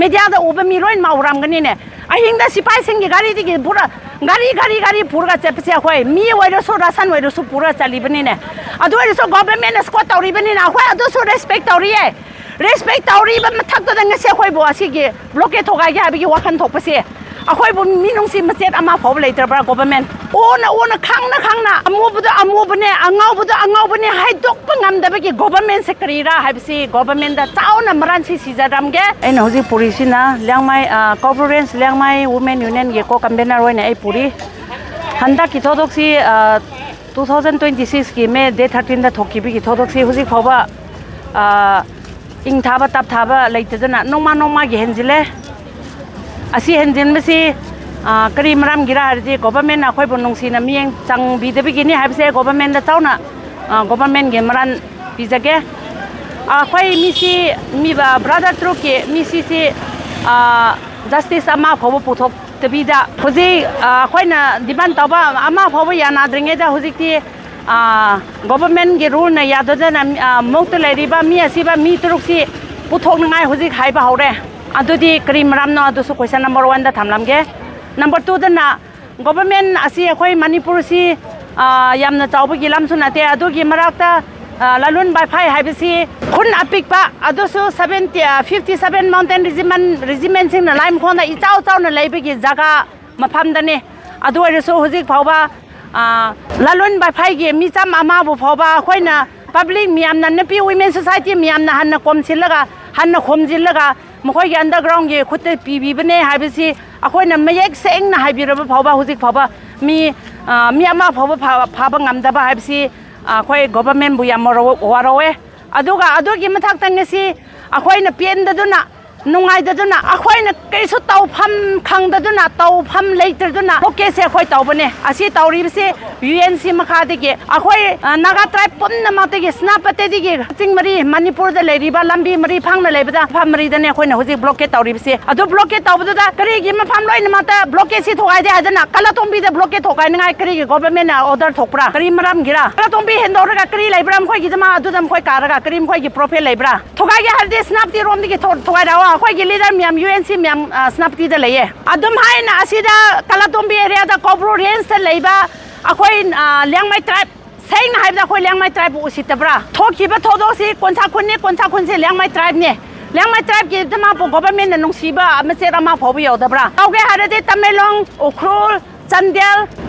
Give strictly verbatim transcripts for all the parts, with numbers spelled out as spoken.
ꯃꯦꯗꯤꯌꯥꯗ ꯎꯕ ꯃꯤ ꯂꯣꯏꯅꯃꯛ ꯎꯔꯝꯒꯅꯤꯅꯦ꯫ ꯑꯍꯤꯡꯗ ꯁꯤꯐꯥꯏꯁꯤꯡꯒꯤ ꯒꯥꯔꯤꯗꯒꯤ ꯄꯨꯔ-, ꯒꯥꯔꯤ, ꯒꯥꯔꯤ, ꯒꯥꯔꯤ ꯄꯨꯔꯒ ꯆꯠꯄꯁꯦ ꯑꯩꯈꯣꯏ ꯃꯤ ꯑꯣꯏꯔꯁꯨ, ꯔꯥꯁꯟ ꯑꯣꯏꯔꯁꯨ ꯄꯨꯔꯒ ꯆꯠꯂꯤꯕꯅꯤꯅꯦ꯫ ꯑꯗꯨ ꯑꯣꯏꯔꯁꯨ ꯒꯣꯚꯔꯟꯃꯦꯟꯅ ꯁ꯭ꯀꯣꯠ ꯇꯧꯔꯤꯕꯅꯤꯅ ꯑꯩꯈꯣꯏ ꯑꯗꯨꯁꯨ ꯔꯦꯁꯄꯦꯛ ꯇꯧꯔꯤꯌꯦ꯫ ꯔꯦꯁꯄꯦꯛ ꯇꯧꯔꯤꯕ ꯃꯊꯛꯇꯨꯗ ꯉꯁꯤ ꯑꯩꯈꯣꯏꯕꯨ ꯑꯁꯤꯒꯤ ꯕ꯭ꯂꯣꯀꯦꯠ ꯊꯣꯒꯥꯏꯒꯦ ꯍꯥꯏꯕꯒꯤ ꯋꯥꯈꯜ ꯊꯣꯛꯄꯁꯦ, ꯑꯩꯈꯣꯏꯕꯨ ꯃꯤꯅꯨꯡꯁꯤ ꯃꯆꯦꯠ ꯑꯃ ꯐꯥꯎꯕ ꯂꯩꯇ꯭ꯔꯕ꯭ꯔꯥ ꯒꯣꯚꯔꯟꯃꯦꯟ? ꯑꯣꯅ ꯑꯣꯅ, ꯈꯪꯅ ꯈꯪꯅ, ꯑꯃꯨꯕꯗꯣ ꯑꯃꯨꯕꯅꯦ, ꯑꯉꯧꯕꯗꯣ ꯑꯉꯧꯕꯅꯦ ꯍꯥꯏꯗꯣꯛꯄ ꯉꯝꯗꯕꯒꯤ ꯒꯣꯚꯔꯟꯃꯦꯟꯁꯦ ꯀꯔꯤꯔꯥ ꯍꯥꯏꯕꯁꯤ ꯒꯣꯚꯔꯟꯃꯦꯟꯗ ꯆꯥꯎꯅ ꯃꯔꯥꯟꯁꯤ ꯁꯤꯖꯔꯝꯒꯦ꯫ ꯑꯩꯅ ꯍꯧꯖꯤꯛ ꯄꯨꯔꯤꯁꯤꯅ ꯂꯤꯌꯥꯡꯃꯩ, ꯑ, ꯀꯧꯕ꯭ꯔꯨ ꯔꯦꯟꯖ ꯂꯤꯌꯥꯡꯃꯩ ꯋꯨꯃꯦꯟ ꯌꯨꯅꯤꯌꯟꯒꯤ ꯀꯣ ꯀꯟꯚꯦꯅꯔ ꯑꯣꯏꯅ ꯑꯩ ꯄꯨꯔꯤ꯫ ꯍꯟꯗꯛꯀꯤ ꯊꯧꯗꯣꯛꯁꯤ, ꯑ, two thousand twenty sixꯀꯤ May date thirteenꯗ ꯊꯣꯛꯈꯤꯕꯒꯤ ꯊꯧꯗꯣꯛꯁꯤ ꯍꯧꯖꯤꯛ ꯐꯥꯎꯕ, ꯑ, ꯏꯪ ꯊꯥꯕ ꯇꯞ ꯊꯥꯕ ꯂꯩꯇꯗꯅ ꯅꯣꯡꯃ ꯅꯣꯡꯃꯒꯤ ꯍꯦꯟꯖꯤꯜꯂꯦ꯫ ꯑꯁꯤ ꯍꯦꯟꯖꯤꯟꯕꯁꯤ, ꯑ, ꯀꯔꯤ ꯃꯔꯝꯒꯤꯔ ꯍꯥꯏꯔꯗꯤ ꯒꯣꯚꯔꯟꯃꯦꯟꯅ ꯑꯩꯈꯣꯏꯕꯨ ꯅꯨꯡꯁꯤꯅ ꯃꯤꯠꯌꯦꯡ ꯆꯪꯕꯤꯗꯕꯒꯤꯅꯤ ꯍꯥꯏꯕꯁꯦ ꯒꯣꯚꯔꯟꯃꯦꯟꯗ ꯆꯥꯎꯅ, ꯑ, ꯒꯣꯚꯔꯟꯃꯦꯟꯒꯤ ꯃꯔꯥꯜ ꯄꯤꯖꯒꯦ꯫ ꯑꯩꯈꯣꯏ ꯃꯤꯁꯤ, ꯃꯤ, ꯑ, ꯕ꯭ꯔꯥꯗꯔ ꯇꯔꯨꯛꯀꯤ ꯃꯤꯁꯤꯁꯤ, ꯑ, ꯖꯁꯇꯤꯁ ꯑꯃ ꯐꯥꯎꯕ ꯄꯨꯊꯣꯛꯇꯕꯤꯗ ꯍꯧꯖꯤꯛ, ꯑ, ꯑꯩꯈꯣꯏꯅ ꯗꯤꯃꯥꯟ ꯇꯧꯕ ꯑꯃ ꯐꯥꯎꯕ ꯌꯥꯅꯗ꯭ꯔꯤꯉꯩꯗ ꯍꯧꯖꯤꯛꯇꯤ, ꯑ, ꯒꯣꯚꯔꯟꯃꯦꯟꯒꯤ ꯔꯨꯜꯅ ꯌꯥꯗꯗꯅ, ꯑ, ꯃꯣꯛꯇ ꯂꯩꯔꯤꯕ ꯃꯤ ꯑꯁꯤꯕ ꯃꯤ ꯇꯔꯨꯛꯁꯤ ꯄꯨꯊꯣꯛꯅꯉꯥꯏ ꯍꯧꯖꯤꯛ ꯍꯥꯏꯕ ꯍꯧꯔꯦ꯫ ꯑꯗꯨꯗꯤ ꯀꯔꯤ ꯃꯔꯝꯅꯣ? ꯑꯗꯨꯁꯨ question number oneꯗ ꯊꯝꯂꯝꯒꯦ꯫ Number twoꯗꯅ ꯒꯣꯚꯔꯟꯃꯦꯟ ꯑꯁꯤ ꯑꯩꯈꯣꯏ ꯃꯅꯤꯄꯨꯔꯁꯤ, ꯑ, ꯌꯥꯝꯅ ꯆꯥꯎꯕꯒꯤ ꯂꯝꯁꯨ ꯅꯠꯇꯦ꯫ ꯑꯗꯨꯒꯤ ꯃꯔꯛꯇ, ꯑ, ꯂꯥꯂꯨꯟ ꯕꯥꯏꯐꯥꯏ ꯍꯥꯏꯕꯁꯤ ꯈꯨꯟ ꯑꯄꯤꯛꯄ, ꯑꯗꯨꯁꯨ seventy, ꯑ, fifty seven mountain regiment, regimentꯁꯤꯡꯅ ꯂꯥꯏꯃꯈꯣꯡꯗ ꯏꯆꯥꯎ ꯆꯥꯎꯅ ꯂꯩꯕꯒꯤ ꯖꯒꯥ ꯃꯐꯝꯗꯅꯤ꯫ ꯑꯗꯨ ꯑꯣꯏꯔꯁꯨ ꯍꯧꯖꯤꯛ ꯐꯥꯎꯕ, ꯑ, ꯂꯥꯂꯣꯟ ꯕꯥꯏꯐꯥꯏꯒꯤ ꯃꯤꯆꯝ ꯑꯃꯕꯨ ꯐꯥꯎꯕ ꯑꯩꯈꯣꯏꯅ public ꯃꯤꯌꯥꯝꯅ, ꯅꯨꯄꯤ women society ꯃꯤꯌꯥꯝꯅ ꯍꯟꯅ ꯀꯣꯝꯁꯤꯜꯂꯒ, ꯍꯟꯅ ꯈꯣꯝꯖꯤꯜꯂꯒ ꯃꯈꯣꯏꯒꯤ undergroundꯒꯤ ꯈꯨꯠꯇ ꯄꯤꯕꯤꯕꯅꯦ ꯍꯥꯏꯕꯁꯤ ꯑꯩꯈꯣꯏꯅ ꯃꯌꯦꯛ ꯁꯦꯡꯅ ꯍꯥꯏꯕꯤꯔꯕ ꯐꯥꯎꯕ ꯍꯧꯖꯤꯛ ꯐꯥꯎꯕ ꯃꯤ, ꯑ, ꯃꯤ ꯑꯃ ꯐꯥꯎꯕ ꯐꯥ-, ꯐꯥꯕ ꯉꯝꯗꯕ ꯍꯥꯏꯕꯁꯤ, ꯑ, ꯑꯩꯈꯣꯏ ꯒꯣꯚꯔꯟꯃꯦꯟꯕꯨ ꯌꯥꯝ ꯋꯥꯔꯧ-, ꯋꯥꯔꯧꯋꯦ꯫ ꯑꯗꯨꯒ ꯑꯗꯨꯒꯤ ꯃꯊꯛꯇ ꯉꯁꯤ ꯑꯩꯈꯣꯏꯅ ꯄꯦꯟꯗꯗꯨꯅ, ꯅꯨꯡꯉꯥꯏꯇꯗꯨꯅ, ꯑꯩꯈꯣꯏꯅ ꯀꯔꯤꯁꯨ ꯇꯧꯐꯝ ꯈꯪꯗꯗꯨꯅ, ꯇꯧꯐꯝ ꯂꯩꯇꯗꯨꯅ blockade ꯁꯦ ꯑꯩꯈꯣꯏ ꯇꯧꯕꯅꯦ꯫ ꯑꯁꯤ ꯇꯧꯔꯤꯕꯁꯤ U N C ꯃꯈꯥꯗꯒꯤ ꯑꯩꯈꯣꯏ, ꯑ, ꯅꯥꯒꯥ tribe ꯄꯨꯝꯅꯃꯛꯇꯒꯤ ꯁꯦꯅꯥꯄꯇꯤꯗꯒꯤ ꯀꯛꯆꯤꯡ ꯃꯔꯤ, ꯃꯅꯤꯄꯨꯔꯗ ꯂꯩꯔꯤꯕ ꯂꯝꯕꯤ ꯃꯔꯤ ꯐꯥꯡꯅ ꯂꯩꯕꯗ ꯃꯐꯝ ꯃꯔꯤꯗꯅꯦ ꯑꯩꯈꯣꯏꯅ ꯍꯧꯖꯤꯛ blockade ꯇꯧꯔꯤꯕꯁꯤ꯫ ꯑꯗꯨ blockade ꯇꯧꯕꯗꯨꯗ ꯀꯔꯤꯒꯤ ꯃꯐꯝ ꯂꯣꯏꯅꯃꯛꯇ blockade ꯁꯤ ꯊꯨꯒꯥꯏꯗꯦ ꯍꯥꯏꯗꯅ ꯀꯂꯥꯇꯣꯝꯕꯤꯗ blockade ꯊꯨꯒꯥꯏꯅꯤꯡꯉꯥꯏ ꯀꯔꯤꯒꯤ ꯒꯣꯚꯔꯟꯃꯦꯟꯅ order ꯊꯣꯛꯄ꯭ꯔꯥ? ꯀꯔꯤ ꯃꯔꯝꯒꯤꯔ? ꯀꯂꯥꯇꯣꯝꯕꯤ ꯍꯦꯟꯗꯣꯛꯔꯒ ꯀꯔꯤ ꯂꯩꯕ꯭ꯔꯥ? ꯃꯈꯣꯏꯒꯤꯗꯃꯛ ꯑꯗꯨꯗ ꯃꯈꯣꯏ ꯀꯥꯔꯒ ꯀꯔꯤ ꯃꯈꯣꯏꯒꯤ profit ꯂꯩꯕ꯭ꯔꯥ? ꯊꯨꯒꯥꯏꯒꯦ ꯍꯥꯏꯔꯗꯤ ꯁꯦꯅꯥꯄꯇꯤꯔꯣꯝꯗꯒꯤ ꯊꯣ-, ꯊꯨꯒꯥꯏꯔꯛꯑꯣ꯫ ꯑꯩꯈꯣꯏꯒꯤ ꯂꯤꯗꯔ ꯃꯌꯥꯝ, ꯌꯨ ꯑꯦꯟ ꯁꯤ ꯃꯌꯥꯝ, ꯑ, ꯁꯦꯅꯥꯄꯇꯤꯗ ꯂꯩꯌꯦ꯫ ꯑꯗꯨꯝ ꯍꯥꯏꯅ ꯑꯁꯤꯗ ꯀꯂꯥꯇꯣꯝꯕꯤ ꯑꯦꯔꯤꯌꯥꯗ ꯀꯧꯕ꯭ꯔꯨ ꯔꯦꯟꯖꯇ ꯂꯩꯕ ꯑꯩꯈꯣꯏ, ꯑ, ꯂꯤꯌꯥꯡꯃꯩ ꯇ꯭ꯔꯥꯏꯕ, ꯁꯦꯡꯅ ꯍꯥꯏꯕꯗ ꯑꯩꯈꯣꯏ ꯂꯤꯌꯥꯡꯃꯩ ꯇ꯭ꯔꯥꯏꯕꯄꯨ ꯎꯁꯤꯠꯇꯕ꯭ꯔꯥ? ꯊꯣꯛꯈꯤꯕ ꯊꯧꯗꯣꯛꯁꯤ ꯀꯣꯟꯁꯥ ꯈꯨꯟꯅꯤ, ꯀꯣꯟꯁꯥ ꯈꯨꯟꯁꯤ ꯂꯤꯌꯥꯡꯃꯩ ꯇ꯭ꯔꯥꯏꯕꯅꯦ꯫ ꯂꯤꯌꯥꯡꯃꯩ ꯇ꯭ꯔꯥꯏꯕꯀꯤꯗꯃꯛꯄꯨ ꯒꯣꯚꯔꯟꯃꯦꯟꯠꯅ ꯅꯨꯡꯁꯤꯕ ꯃꯆꯦꯠ ꯑꯃ ꯐꯥꯎꯕ ꯌꯧꯗꯕ꯭ꯔꯥ? ꯇꯧꯒꯦ ꯍꯥꯏꯔꯗꯤ ꯇꯃꯦꯡꯂꯣꯡ, ꯎꯈ꯭ꯔꯨꯜ, ꯆꯥꯟꯗꯦꯜ,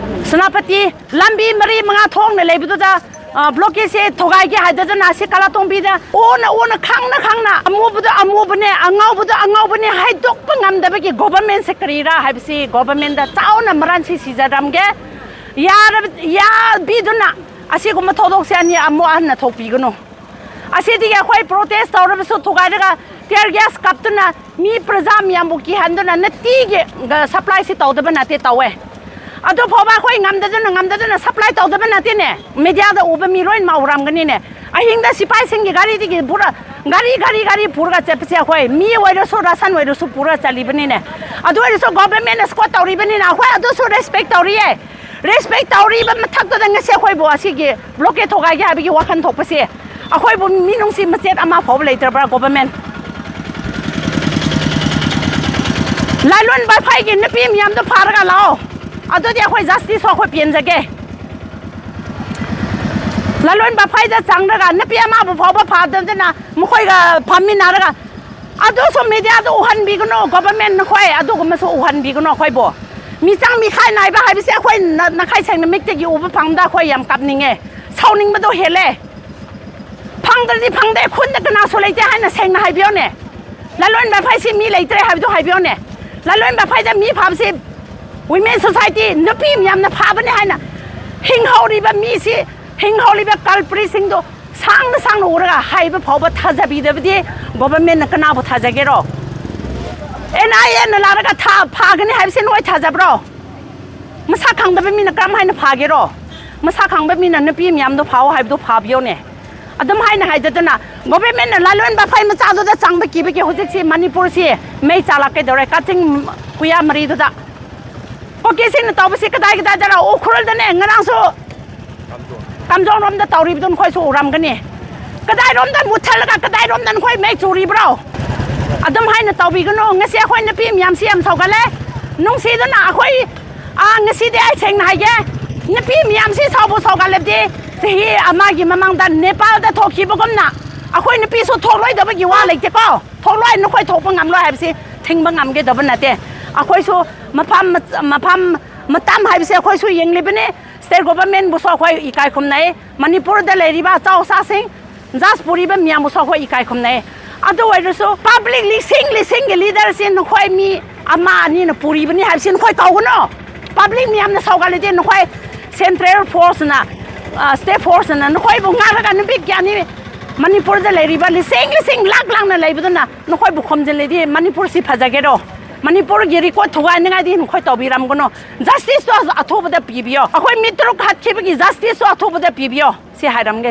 ꯁꯦꯅꯥꯄꯇꯤ, ꯂꯝꯕꯤ ꯃꯔꯤ ꯃꯉꯥ ꯊꯣꯛꯅ ꯂꯩꯕꯗꯨꯗ, ꯑ, ꯕ꯭ꯂꯣꯀꯦꯠꯁꯦ ꯊꯨꯒꯥꯏꯒꯦ ꯍꯥꯏꯗꯗꯅ ꯑꯁꯤ ꯀꯂꯥꯇꯣꯡꯕꯤꯗ ꯑꯣꯟꯅ ꯑꯣꯟꯅ ꯈꯪꯅ ꯈꯪꯅ ꯑꯃꯨꯕꯗꯣ ꯑꯃꯨꯕꯅꯦ, ꯑꯉꯧꯕꯗꯣ ꯑꯉꯧꯕꯅꯦ ꯍꯥꯏꯗꯣꯛꯄ ꯉꯝꯗꯕꯒꯤ ꯒꯣꯚꯔꯟꯃꯦꯟꯠꯁꯦ ꯀꯔꯤꯔꯥ ꯍꯥꯏꯕꯁꯤ ꯒꯣꯚꯔꯟꯃꯦꯟꯠꯇ ꯆꯥꯎꯅ ꯃꯔꯥꯟꯁꯤ ꯁꯤꯖꯔꯝꯒꯦ꯫ ꯌꯥꯔꯕ-, ꯌꯥꯕꯤꯗꯨꯅ ꯑꯁꯤꯒꯨꯝꯕ ꯊꯧꯗꯣꯛꯁꯦ ꯑꯅꯤ ꯑꯃꯨꯛ ꯍꯟꯅ ꯊꯣꯛꯄꯤꯒꯅꯨ꯫ ꯑꯁꯤꯗꯒꯤ ꯑꯩꯈꯣꯏ ꯄ꯭ꯔꯣꯇꯦꯁ ꯇꯧꯔꯕꯁꯨ ꯊꯨꯒꯥꯏꯔꯒ ꯇꯤꯌꯔ ꯒ꯭ꯌꯥꯁ ꯀꯥꯞꯇꯨꯅ ꯃꯤ ꯄ꯭ꯔꯖꯥ ꯃꯌꯥꯝꯕꯨ ꯀꯤꯍꯟꯗꯨꯅ ꯅꯨꯡꯇꯤꯒꯤ, ꯑ, ꯁꯄ꯭ꯂꯥꯏꯁꯤ ꯇꯧꯗꯕ ꯅꯠꯇꯦ, ꯇꯧꯋꯦ꯫ ꯑꯗꯨ ꯐꯥꯎꯕ ꯑꯩꯈꯣꯏ ꯉꯝꯗꯗꯨꯅ, ꯉꯝꯗꯗꯨꯅ ꯁꯄ꯭ꯂꯥꯏ ꯇꯧꯗꯕ ꯅꯠꯇꯦꯅꯦ꯫ ꯃꯦꯗꯤꯌꯥꯗ ꯎꯕ ꯃꯤ ꯂꯣꯏꯅꯃꯛ ꯎꯔꯝꯒꯅꯤꯅꯦ꯫ ꯑꯍꯤꯡꯗ ꯁꯤꯐꯥꯏꯁꯤꯡꯒꯤ ꯒꯥꯔꯤꯗꯒꯤ ꯄꯨꯔ-, ꯒꯥꯔꯤ, ꯒꯥꯔꯤ, ꯒꯥꯔꯤ ꯄꯨꯔꯒ ꯆꯠꯄꯁꯦ ꯑꯩꯈꯣꯏ ꯃꯤ ꯑꯣꯏꯔꯁꯨ, ꯔꯥꯁꯟ ꯑꯣꯏꯔꯁꯨ ꯄꯨꯔꯒ ꯆꯠꯂꯤꯕꯅꯤꯅꯦ꯫ ꯑꯗꯨ ꯑꯣꯏꯔꯁꯨ ꯒꯣꯚꯔꯟꯃꯦꯟꯠꯅ ꯁ꯭ꯀꯣꯠ ꯇꯧꯔꯤꯕꯅꯤꯅ ꯑꯩꯈꯣꯏ ꯑꯗꯨꯁꯨ ꯔꯦꯁꯄꯦꯛ ꯇꯧꯔꯤꯌꯦ꯫ ꯔꯦꯁꯄꯦꯛ ꯇꯧꯔꯤꯕ ꯃꯊꯛꯇꯨꯗ ꯉꯁꯤ ꯑꯩꯈꯣꯏꯕꯨ ꯑꯁꯤꯒꯤ ꯕ꯭ꯂꯣꯀꯦꯠ ꯊꯨꯒꯥꯏꯒꯦ ꯍꯥꯏꯕꯒꯤ ꯋꯥꯈꯜ ꯊꯣꯛꯄꯁꯦ ꯑꯩꯈꯣꯏꯕꯨ ꯃꯤꯅꯨꯡꯁꯤ ꯃꯆꯦꯠ ꯑꯃ ꯐꯥꯎꯕ ꯂꯩꯇ꯭ꯔꯕ꯭ꯔꯥ ꯒꯣꯚꯔꯟꯃꯦꯟꯠ? ꯂꯥꯂꯣꯟ ꯕꯐꯥꯏꯒꯤ ꯅꯨꯄꯤ ꯃꯌꯥꯝꯗꯣ ꯐꯥꯔꯒ ꯂꯥꯛꯑꯣ꯫ ꯑꯗꯨꯗꯤ ꯑꯩꯈꯣꯏ ꯖꯁꯇꯤꯁꯁꯨ ꯑꯩꯈꯣꯏ ꯄꯦꯟꯖꯒꯦ꯫ ꯂꯥꯂꯣꯟ ꯕꯐꯥꯏꯗ ꯆꯪꯔꯒ ꯅꯨꯄꯤ ꯑꯃꯕꯨ ꯐꯥꯎꯕ ꯐꯥꯗꯗꯅ ꯃꯈꯣꯏꯒ ꯐꯝꯃꯤꯟꯅꯔꯒ ꯑꯗꯨꯁꯨ ꯃꯦꯗꯤꯌꯥꯗ ꯎꯍꯟꯕꯤꯒꯅꯨ, ꯒꯣꯚꯔꯟꯃꯦꯟꯠ ꯅꯈꯣꯏ ꯑꯗꯨꯒꯨꯝꯕꯁꯨ ꯎꯍꯟꯕꯤꯒꯅꯨ ꯑꯩꯈꯣꯏꯕꯨ꯫ ꯃꯤꯆꯪ ꯃꯤꯈꯥꯏ ꯅꯥꯏꯕ ꯍꯥꯏꯕꯁꯦ ꯑꯩꯈꯣꯏ ꯅ-, ꯅꯈꯥꯏ ꯁꯦꯡꯅ ꯃꯤꯠꯇꯒꯤ ꯎꯕ ꯐꯪꯕꯗ ꯑꯩꯈꯣꯏ ꯌꯥꯝ ꯀꯞꯅꯤꯡꯉꯦ, ꯁꯥꯎꯅꯤꯡꯕꯗꯣ ꯍꯦꯜꯂꯦ꯫ ꯐꯪꯗ꯭ꯔꯗꯤ ꯐꯪꯗꯦ, ꯈꯨꯟꯗ ꯀꯅꯥꯁꯨ ꯂꯩꯇꯦ ꯍꯥꯏꯅ ꯁꯦꯡꯅ ꯍꯥꯏꯕꯤꯌꯣꯅꯦ꯫ ꯂꯥꯂꯣꯟ ꯕꯐꯥꯏꯁꯤ ꯃꯤ ꯂꯩꯇ꯭ꯔꯦ ꯍꯥꯏꯕꯗꯨ ꯍꯥꯏꯕꯤꯌꯣꯅꯦ꯫ ꯂꯥꯂꯣꯟ ꯕꯐꯥꯏꯗ ꯃꯤ ꯐꯥꯕꯁꯤ ꯋꯤꯃꯦꯟ ꯁꯣꯁꯥꯏꯇꯤ ꯅꯨꯄꯤ ꯃꯌꯥꯝꯅ ꯐꯥꯕꯅꯦ ꯍꯥꯏꯅ ꯍꯤꯡꯍꯧꯔꯤꯕ ꯃꯤꯁꯤ, ꯍꯤꯡꯍꯧꯔꯤꯕ ꯀꯜꯄ꯭ꯔꯤꯠꯁꯤꯡꯗꯣ ꯁꯥꯡꯅ ꯁꯥꯡꯅ ꯎꯔꯒ ꯍꯥꯏꯕ ꯐꯥꯎꯕ ꯊꯥꯖꯕꯤꯗꯕꯗꯤ ꯒꯣꯚꯔꯟꯃꯦꯟꯠꯅ ꯀꯅꯥꯕꯨ ꯊꯥꯖꯒꯦꯔꯣ? ꯑꯦꯟ ꯑꯥꯏ ꯑꯦꯅ ꯂꯥꯛꯂꯒ ꯊꯥ-, ꯐꯥꯒꯅꯤ ꯍꯥꯏꯕꯁꯤ ꯅꯣꯏ ꯊꯥꯖꯕ꯭ꯔꯣ? ꯃꯁꯥ ꯈꯪꯗꯕ ꯃꯤꯅ ꯀꯔꯝ ꯍꯥꯏꯅ ꯐꯥꯒꯦꯔꯣ? ꯃꯁꯥ ꯈꯪꯕ ꯃꯤꯅ ꯅꯨꯄꯤ ꯃꯌꯥꯝꯗꯣ ꯐꯥꯎ ꯍꯥꯏꯕꯗꯣ ꯐꯥꯕꯤꯌꯣꯅꯦ꯫ ꯑꯗꯨꯝ ꯍꯥꯏꯅ ꯍꯥꯏꯗꯗꯅ ꯒꯣꯚꯔꯟꯃꯦꯟꯠꯅ ꯂꯥꯂꯣꯟ ꯕꯐꯥꯏ ꯃꯆꯥꯗꯨꯗ ꯆꯪꯕ ꯀꯤꯕꯒꯤ ꯍꯧꯖꯤꯛꯁꯤ ꯃꯅꯤꯄꯨꯔꯁꯤ ꯃꯩ ꯆꯥꯂꯛꯀꯗꯧꯔꯦ, ꯀꯛꯆꯤꯡ ꯀꯨꯌꯥ ꯃꯔꯤꯗꯨꯗ꯫ ꯀꯨꯀꯤꯁꯤꯡꯅ ꯇꯧꯕꯁꯤ ꯀꯗꯥꯏ ꯀꯗꯥꯏꯗꯔ? ꯎꯈ꯭ꯔꯨꯜꯗꯅꯦ, ꯉꯔꯥꯡꯁꯨ ꯀꯥꯝꯖꯣꯡꯔꯣꯝꯗ ꯇꯧꯔꯤꯕꯗꯨ ꯅꯈꯣꯏꯁꯨ ꯎꯔꯝꯒꯅꯤ꯫ ꯀꯗꯥꯏꯔꯣꯝꯗ ꯃꯨꯠꯊꯠꯂꯒ ꯀꯗꯥꯏꯔꯣꯝꯗ ꯅꯈꯣꯏ ꯃꯩ ꯆꯨꯔꯤꯕ꯭ꯔꯣ? ꯑꯗꯨꯝ ꯍꯥꯏꯅ ꯇꯧꯕꯤꯒꯅꯨ꯫ ꯉꯁꯤ ꯑꯩꯈꯣꯏ ꯅꯨꯄꯤ ꯃꯌꯥꯝꯁꯤ ꯌꯥꯝ ꯁꯧꯒꯠꯂꯦ꯫ ꯅꯨꯡꯁꯤꯗꯨꯅ ꯑꯩꯈꯣꯏ, ꯑꯥ, ꯉꯁꯤꯗꯤ ꯑꯩ ꯁꯦꯡꯅ ꯍꯥꯏꯒꯦ, ꯅꯨꯄꯤ ꯃꯌꯥꯝꯁꯤ ꯁꯥꯎꯕ ꯁꯧꯒꯠꯂꯕꯗꯤ ꯆꯍꯤ ꯑꯃꯒꯤ ꯃꯃꯥꯡꯗ ꯅꯦꯄꯥꯜꯗ ꯊꯣꯛꯈꯤꯕꯒꯨꯝꯅ ꯑꯩꯈꯣꯏ ꯅꯨꯄꯤꯁꯨ ꯊꯣꯛꯂꯣꯏꯗꯕꯒꯤ ꯋꯥ ꯂꯩꯇꯦꯀꯣ꯫ ꯊꯣꯛꯂꯣꯏ, ꯅꯈꯣꯏ ꯊꯣꯛꯄ ꯉꯝꯂꯣꯏ ꯍꯥꯏꯕꯁꯤ ꯊꯤꯡꯕ ꯉꯝꯒꯗꯕ ꯅꯠꯇꯦ꯫ ꯑꯩꯈꯣꯏꯁꯨ ꯃꯐꯝ, ꯃꯐꯝ, ꯃꯇꯝ ꯍꯥꯏꯕꯁꯦ ꯑꯩꯈꯣꯏꯁꯨ ꯌꯦꯡꯂꯤꯕꯅꯤ꯫ State government ꯕꯨꯁꯨ ꯑꯩꯈꯣꯏ ꯏꯀꯥꯏ ꯈꯨꯝꯅꯩ꯫ ꯃꯅꯤꯄꯨꯔꯗ ꯂꯩꯔꯤꯕ ꯑꯆꯧ ꯑꯁꯥꯁꯤꯡ, ꯖꯁ ꯄꯨꯔꯤꯕ ꯃꯤꯌꯥꯝꯕꯨꯁꯨ ꯑꯩꯈꯣꯏ ꯏꯀꯥꯏ ꯈꯨꯝꯅꯩ꯫ ꯑꯗꯨ ꯑꯣꯏꯔꯁꯨ public ꯂꯤꯁꯤꯡ ꯂꯤꯁꯤꯡꯒꯤ leaderꯁꯤ ꯅꯈꯣꯏ ꯃꯤ ꯑꯃ ꯑꯅꯤꯅ ꯄꯨꯔꯤꯕꯅꯤ ꯍꯥꯏꯕꯁꯤ ꯅꯈꯣꯏ ꯀꯥꯎꯒꯅꯨ꯫ Public ꯃꯤꯌꯥꯝꯅ ꯁꯧꯒꯠꯂꯗꯤ ꯅꯈꯣꯏ central forceꯅ, ꯑ, state forceꯅ ꯅꯈꯣꯏꯕꯨ ꯉꯥꯛꯂꯒ ꯅꯨꯃꯤꯠ ꯀꯌꯥꯅꯤ ꯃꯅꯤꯄꯨꯔꯗ ꯂꯩꯔꯤꯕ ꯂꯤꯁꯤꯡ ꯂꯤꯁꯤꯡ ꯂꯥꯛ ꯂꯥꯛꯅ ꯂꯩꯕꯗꯨꯅ ꯅꯈꯣꯏꯕꯨ ꯈꯣꯝꯖꯤꯜꯂꯗꯤ ꯃꯅꯤꯄꯨꯔꯁꯤ ꯐꯖꯒꯦꯔꯣ? ꯃꯅꯤꯄꯨꯔꯒꯤ record ꯊꯨꯒꯥꯏꯅꯤꯡꯉꯥꯏꯗꯤ ꯅꯈꯣꯏ ꯇꯧꯕꯤꯔꯝꯒꯅꯨ꯫ Justiceꯇꯣ ꯑꯊꯨꯕꯗ ꯄꯤꯕꯤꯌꯣ꯫ ꯑꯩꯈꯣꯏ ꯃꯤ ꯇꯔꯨꯛ ꯍꯥꯠꯈꯤꯕꯒꯤ justiceꯇꯣ ꯑꯊꯨꯕꯗ ꯄꯤꯕꯤꯌꯣ꯫ ꯁꯤ ꯍꯥꯏꯔꯝꯒꯦ꯫